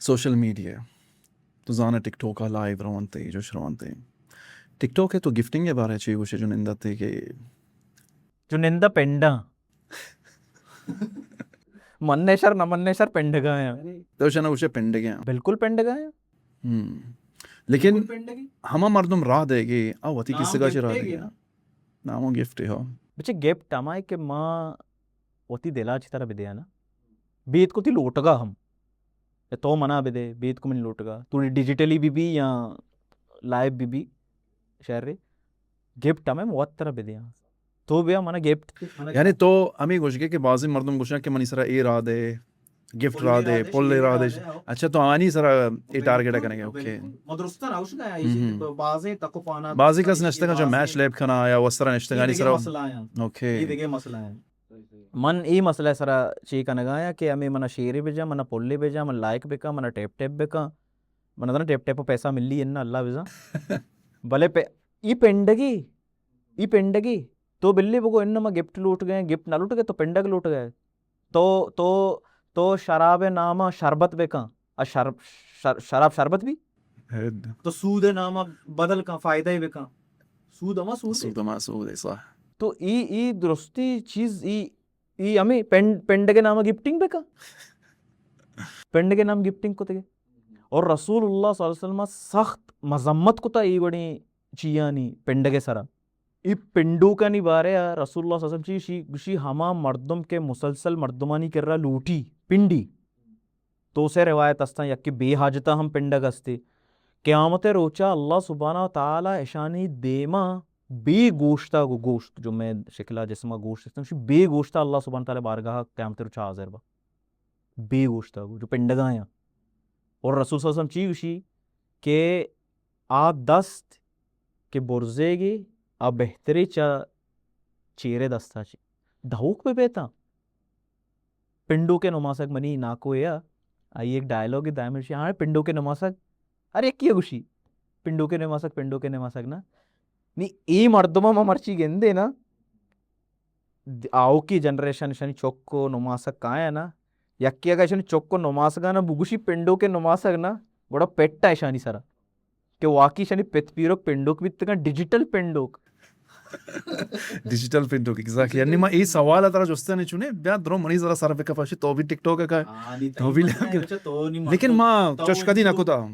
Social media, تو زاناں ٹک ٹاک ءَ لائیو رونتے، جوش رونتے۔ ٹک ٹاک ءَ تو گفٹنگ ءِ بارے چی گوشے؟ جو نندتے کہ جو نندا پنڈاں۔ منّے شر نہ منّے شر پنڈگا آں۔ تو شنا گوشے پنڈگے آں۔ بالکل پنڈگا آں۔ ہم۔ لیکن ہما مردم راہ دے گے، آ وتی کسگا چہ راہ دے گے۔ نام و گفٹ ہو۔ بچے گفٹ ہمائے کہ ما وتی دلا چہ ترا بدیاں نا۔ بیت کو تی لوٹگا ہم۔ یا تو منا بدے، بیت کو منی لوٹگا۔ تو ڈیجیٹلی بہ بی یا لائیو بہ بی، شر اے۔ گفٹ ہمے وت ترا بدیاں۔ تو بیا منا گفٹ۔ یعنی تو ہمے گوشگے کہ بازیں مردم گوشاں کہ منی سرا اے راہ دے، گفٹ راہ دے، پل اے راہ دے۔ اچھا، تو آنی سرا اے ٹارگٹ کنگے، اوکے۔ ما درستاں نہ گوشگا، ایشی بازیں تک و پانا بازیں کس نشتگاں جو میچ لیب کنا یا وسرا نشتگانی سرا۔ مسئلہ آیاں۔ اوکے۔ اے دگہ مسئلہ آیاں۔ من اے مسئلہ سرا چے کنگا آں کہ ہمے منا شیئرے بجا، منا پلے بجا، منا لائک بکا، منا ٹیپ ٹیپ بکا۔ منا دنا ٹیپ ٹیپ پیسہ ملی اناں، اللہ بزاں۔ بلے پہ-، ای پنڈگی، ای پنڈگی۔ تو بلے بگو اناں ما گفٹ لوٹگے، گفٹ نہ لوٹگے، تو پنڈگ لوٹگے۔ تو، تو، تو شراب ناما شربت بکن۔ ا شر-، شر-، شراب شربت بی؟ تو سود ناما بدل کن، فائدہ بکن۔ سود ہما سود۔ سود ہما سود، صح۔ تو ای، ای درستی چیز، ای، ای ہمیں پنڈ-، پنڈگ ناما گفٹنگ بکن۔ پنڈگ نام گفٹنگ کتگے۔ اور رسول اللہ صلی اللہ علیہ وسلم سخت مذمت کتا ای وڑیں چیانی پنڈگ سرا۔ ای پنڈوکانی بارے آ رسول اللہ صلی اللہ علیہ وسلم چی گوشی، گوشی ہما مردم کہ مسلسل مردمانی کرا لوٹی پنڈی۔ تو سے روایت استاں، یکے بے حاجتا ہم پنڈگ استے۔ قیامت روچا اللہ سبحانہ و تعالی اشانی دیما بے گوشتا گو گوشت، جو میں شکلا جسما گوشت استاں، بے گوشتا اللہ سبحانہ و تعالی بارگاہ قیامت روچا حاضر با۔ بے گوشتا گو جو پنڈگا آیاں۔ اور رسول صلی اللہ علیہ وسلم چی گوشی کہ آ دست کہ برزے گے، آ بہترے چا چیرے دستا چی۔ دھوک بہ بیتاں۔ پنڈوکے نماسگ منی ناکو اے آ، آئی ایک ڈائلاگ دائم شی، ہاں، پنڈوکے نماسگ، ہر یکی گوشی، پنڈوکے نماسگ، پنڈوکے نماسگ نا۔ نی اے مردماں ما مرچی گندے نا، د-، آؤکی جنریشن اشانی چک و نماسگ کایاں نا، یکے اگاں اشانی چک و نماسگاں نا بگوشی پنڈوکے نماسگ نا، گڑا پٹ ء اشانی سرا کہ واقعی اشانی پت پیرک پنڈوک بیتگاں، ڈیجیٹل پنڈوک۔ ڈیجیٹل پنڈوک، ایگزیکٹلی۔ یعنی ما اے سوال ء ترا جستنے چونے، بیا درو منی ذرا سر بکپاشی، تو بھی ٹک ٹاک ء کائے، تو بھی لے۔ لیکن ما چش کدی نہ کتا۔